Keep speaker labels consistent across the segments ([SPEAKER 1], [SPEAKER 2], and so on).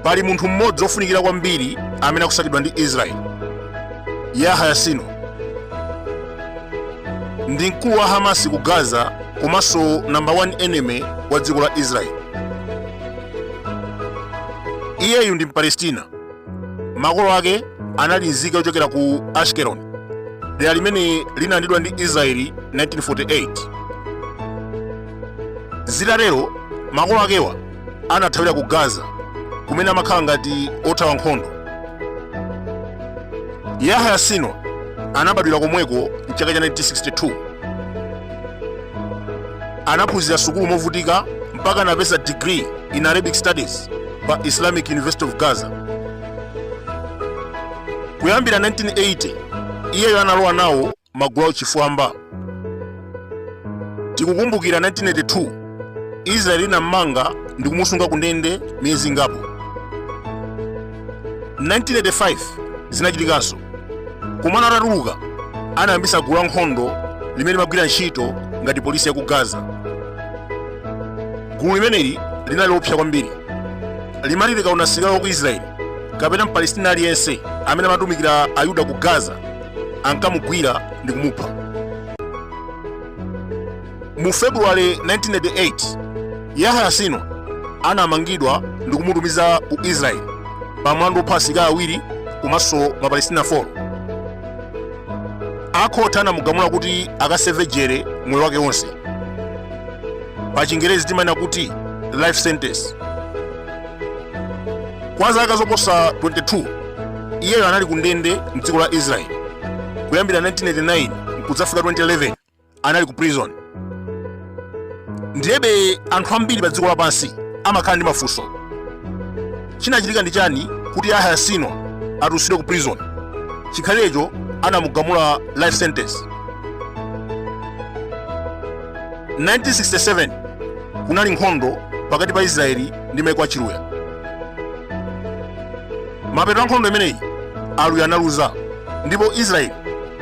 [SPEAKER 1] Pali munthu mmodzi wofunikira kwambiri amene akusakidwa ndi Israel, Yahya Sinwar. Ndi mkulu wa Hamas ku Gaza komanso number 1 enemy wa dziko la Israel. Iyeyu ndi Mpalestina. Makolo ake anali nzika yochokera ku Ashkelon, dera limene linalandidwa ndi Israeli 1948. Zitatero, makolo akewa anathawira ku Gaza, kumene amakhala ngati othawa nkhondo. Yahya Sinwar anabadwira komweko mchaka cha 1962. Anaphunzira sukulu movutika mpaka anapeza degree in Arabic Studies pa Islamic University of Gaza. Kuyambira 1980 iyeyo analowa nawo magulu auchifwamba. Tikukumbukira 1982 Israeli inammanga ndi kumusunga ku ndende miyezi ingapo. 1985 zinachitikanso, komano atatuluka anayambisa gulu la nkhondo limene limagwira ntchito ngati polisi ya ku Gaza. Gulu limeneli linali loopsa kwambiri. Limati likaona msilikali wa ku Israeli kapena Mpalestina aliyense amene amatumikira Ayuda ku Gaza, ankamugwira ndi kumupha. Mu February 1988, Yahya Sinwar anamangidwa ndi kumutumiza ku Israel pa mlandu wopha asilikali awiri komanso Mapalestina 4. Akhoti anamugamula kuti akaseve jere moyo wake wonse. Pa Chingerezi timanena kuti life sentence. Kwa zaka zoposa 22 iyeyo anali ku ndende mdziko la Israel. Kuyambira 1989 nkudzafika 2011 anali ku prison. Ndiyebe anthu ambiri pa dziko lapansi amakhala ndi mafunso. Chinachitika ndi chani kuti Yahya Sinwar atulutsidwe ku prison chikhalirecho anamugamula life sentence? 1967 kunali nkhondo pakati pa Israeli ndi maiko achiluya. Mapeto a nkhondo imeneyi, Aluya analuza ndipo Israeli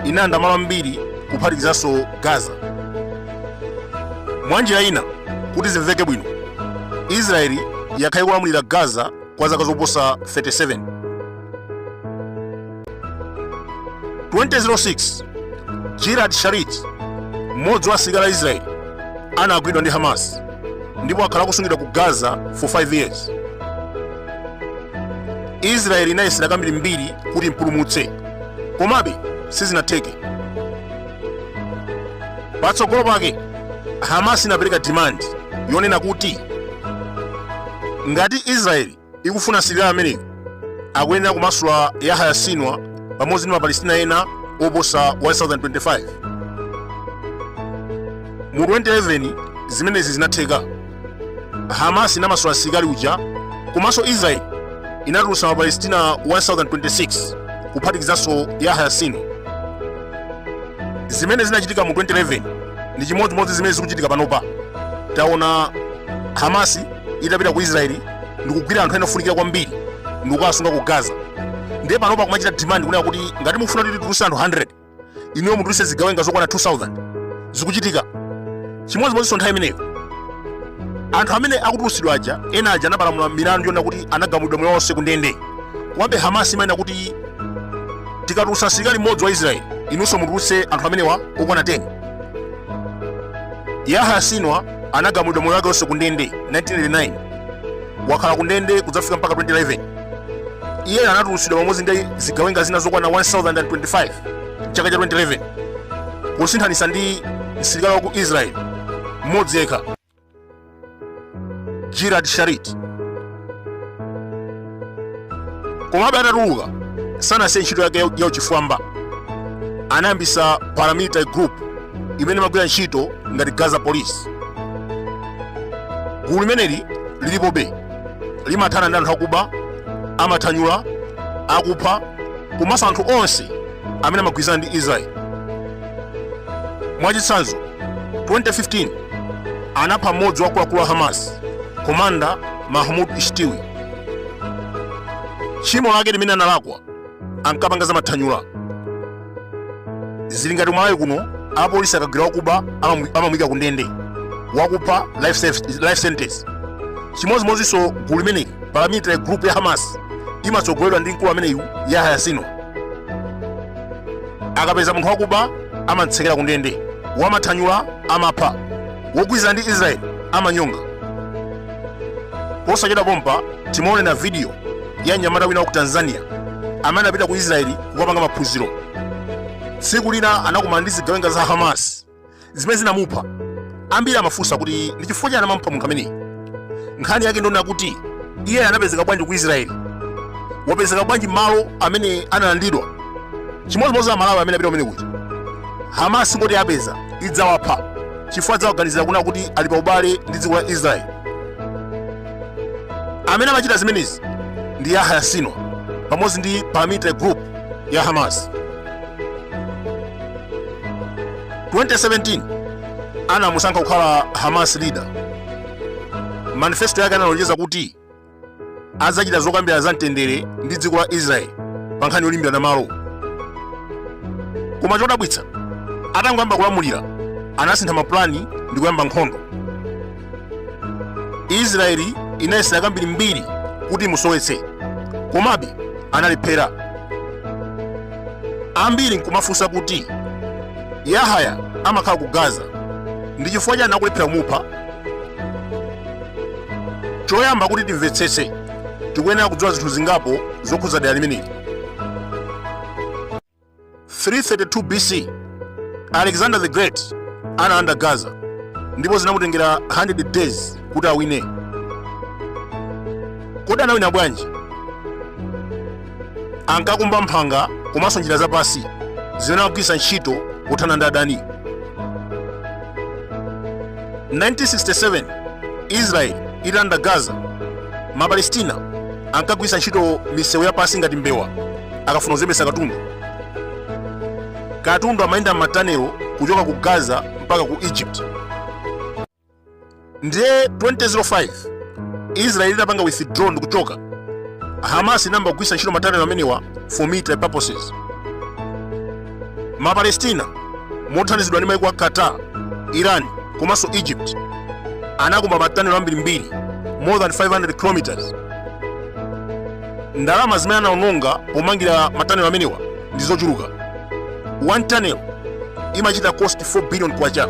[SPEAKER 1] inalanda malo ambiri kuphatikizanso Gaza. Mwa njira ina, kuti zimveke bwino, Israeli yakhala ikulamulira Gaza kwa zaka zoposa 37. 2006 Gilad Shalit, mmodzi wa asilikali a Israeli, anagwidwa ndi Hamas ndipo akhala akusungidwa ku Gaza for 5 years. Israeli inayesera kambirimbiri kuti impulumutse, komabe sizinatheke. Patsogolo pake Hamas inapereka demand yonena kuti ngati Israeli ikufuna asilikali ameneyo, akuyenera kumasula Yahya Sinwar pamodzi ndi Mapalestina ena oposa 1025. Mu 2011 zimenezi zinatheka. Hamas inamasula asilikali uja, komanso Israel inatulutsa Mapalestina 1026 kuphatikizanso Yahya Sinwar. Zimene zinachitika mu 2011 ndi chimodzimodzi zimene zikuchitika panopa. Taona Hamas itapita ku Israeli ndikugwira anthu ena ofunikira kwambiri ndikukawasunga ku Gaza. Ndiye panopa kumachita demand kunena kuti ngati mukufuna kuti titulutse anthu 100, inuyo mutulutse zigawenga zokwana 2000. Zikuchitika chimodzimodzinso nthawi imeneyo. Anthu amene akutulutsidwa aja, ena aja anapalamula milandu yonena kuti anagamulidwa moyo wonse ku ndende, komabe Hamas imanena kuti tikatulutsa msilikali mmodzi wa Israeli, inunso mutulutse anthu amenewa okwana 10. Yahya Sinwar anagamulidwa moyo wake wonse ku ndende 1989, wakhala ku ndende kudzafika mpaka 2011. Iyeyo anatulutsidwa pamodzi ndi zigawenga zina zokwana 1025 mchaka cha 2011 kusinthanitsa ndi msilikali wa ku Israel mmodzi yekha, Gilad Shalit. Komabe atatuluka sanasiye ntchito yake ya uchifwamba. Anayambisa paramilitary group imene imagwira ntchito ngati Gaza Police. Gulu limeneli lilipobe, limathana ndi anthu akuba, amathanyula, akupha komanso anthu onse amene amagwirizana ndi Israel. Mwachitsanzo, 2015 anapha mmodzi wa akuluakulu a Hamas, Commander Mahmoud Ishtiwi. Tchimo lake limene analakwa, ankapanga zamathanyula. Zili ngati Malawi kuno, apolisi akagwira wakuba amamuyika ku ndende, wakupha life sentence. Chimodzimodzinso gulu limeneli, paramilitary group ya Hamas, imatsogoleredwa ndi mkulu ameneyu Yahya Sinwar. Akapeza munthu wakuba amamtsekera ku ndende, wamathanyula amapha, wogwirizana ndi Israel amanyonga. Posachedwa pompa timaonera video ya mnyamata wina wa ku Tanzania amene anapita ku Israeli kukapanga maphunziro. Tsiku lina anakumana ndi zigawenga za Hamas zimene zinamupha. Ambiri amafunsa kuti ndi chifukwa chani amamupha munthu ameneyi. Nkhani yake ndi yonena kuti iye anapezeka bwanji ku Israeli, wapezeka bwanji malo amene analandidwa. Chimodzimodzi Amalawi amene apita kumene kuja, Hamas ngoti apeza idzawapha chifukwa adzawaganizira kuna kuti ali pa ubale ndi dziko la Israeli. Amene amachita zimenezi ndi Yahya Sinwar pamodzi ndi paramilitary group ya Hamas. 2017 anamusankha kukhala Hamas leader. Manifesto yake analonjeza kuti adzachita zokambirana za mtendere ndi dziko la Israel pa nkhani yolimbirana malo. Koma chodabwitsa, atangoyamba kulamulira anasintha mapulani ndi kuyamba nkhondo. Israeli inayesera kambirimbiri kuti imusowetse, komabe analephera. Ambiri nkumafunsa kuti Yahya amakhala ku Gaza, ndi chifukwa chani akulephera kumupha? Choyamba, kuti timvetsetse, tikuyenera kudziwa zinthu zingapo zokhudza dera limeneli. 332 BC, Alexander the Great analanda Gaza ndipo zinamutengera 100 days kuti awine. Kodi anawina bwanji? Ankakumba mphanga komanso njira zapansi zimene amagwiritsa ntchito kuthana ndi adani. 1967 Israel italanda Gaza, Mapalestina ankagwiritsa ntchito misewu yapansi ngati mbewa akafuna kuzembetsa katundu. Katundu amayenda m'matanelo kuchoka ku Gaza mpaka ku Egypt. Ndiye 2005 Israel itapanga withdraw ndi kuchoka, Hamas inayamba kugwiritsa ntchito matanelo amenewa for military purposes. Mapalestina mothandizidwa ndi maiko a Qatar, Iran komanso Egypt anakumba matanelo ambirimbiri, more than 500 kilometers. Ndalama zimene anaononga pomangira matanelo amenewa ndi zochuluka. One tunnel imachita cost 4 billion kwacha.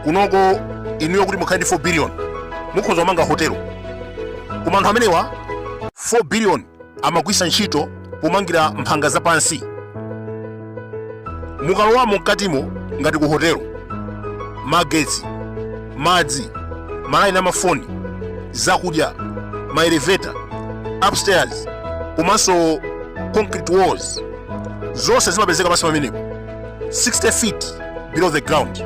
[SPEAKER 1] Kunoko inuyo kuti mukhale ndi 4 billion mukhoza kumanga hotelo, koma anthu amenewa 4 billion amagwiritsa ntchito pomangira mphanga zapansi. Mukalowamo mkatimo ngati ku hotelo, magetsi, madzi, malaini amafoni, zakudya, maeleveta, upstairs komanso concrete walls, zonse zimapezeka pansi pamenepo, 60 feet below the ground.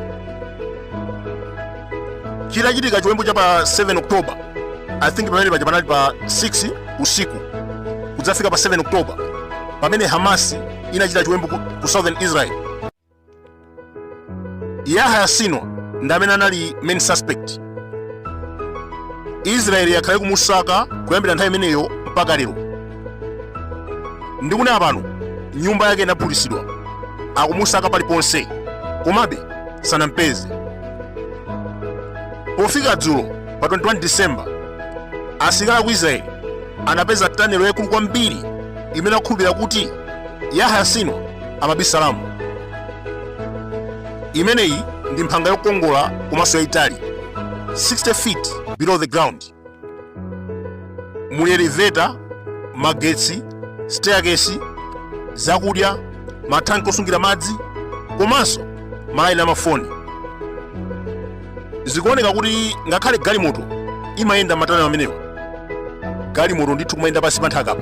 [SPEAKER 1] Chitachitika chiwembu cha pa 7 October, I think pamene paja panali pa 6 usiku kudzafika pa 7 October, pamene Hamas inachita chiwembu ku southern Israel, Yahya Sinwar ndi amene anali main suspect. Israel yakhala ikumusaka kuyambira nthawi imeneyo mpaka lero. Ndikunena pano nyumba yake inaphulitsidwa, akumusaka paliponse komabe sanampeze. Pofika dzulo pa 21 December, asilikali aku Israel anapeza tanelo yaikulu kwambiri imene akukhulupirira kuti Yahya Sinwar amabisalamo. Imeneyi ndi mphanga yokongola komanso yayitali, 60 feet below the ground. Muli elevator, magetsi, staircase, zakudya, mathanki osungira madzi komanso malaini amafoni. Zikuoneka kuti ngakhale galimoto imayenda matanelo amenewa. Galimoto ndithu kumayenda pansi pa nthakapa,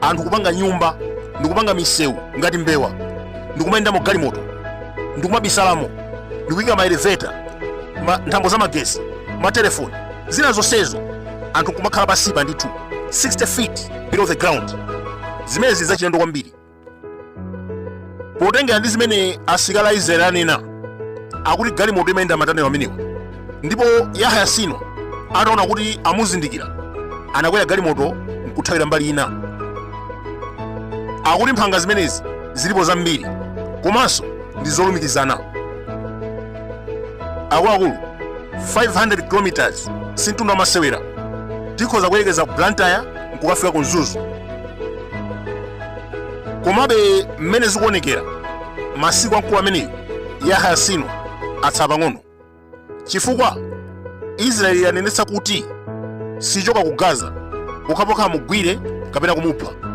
[SPEAKER 1] anthu kupanga nyumba ndikupanga misewu ngati mbewa ndikumayendamo galimoto ndikumabisalamo ndikuyika maeleveta, nthambo za magesi, matelefoni, zina zonsezo, anthu kumakhala pansipa ndithu 60 feet below the ground. Zimenezi zachilendo kwambiri potengera ndi zimene asilikali a Israeli anena, akuti galimoto imayenda matanelo amenewa, ndipo Yahya Sinwar ataona kuti amuzindikira anakwera galimoto. nkuthawira mbali ina. Akuti mphanga zimenezi zilipo zambiri komanso ndi zolumikizana. Akuluakulu, 500 km si mtunda wamasewera. Tikhoza kuyerekeza ku Blantyre nkukafika ku Mzuzu. Komabe mmene zikuonekera, masiku a mkulu ameneyu Yahya Sinwar atsala pang'ono, chifukwa Israeli yanenetsa kuti sichoka ku Gaza pokhapokha amugwire kapena kumupha.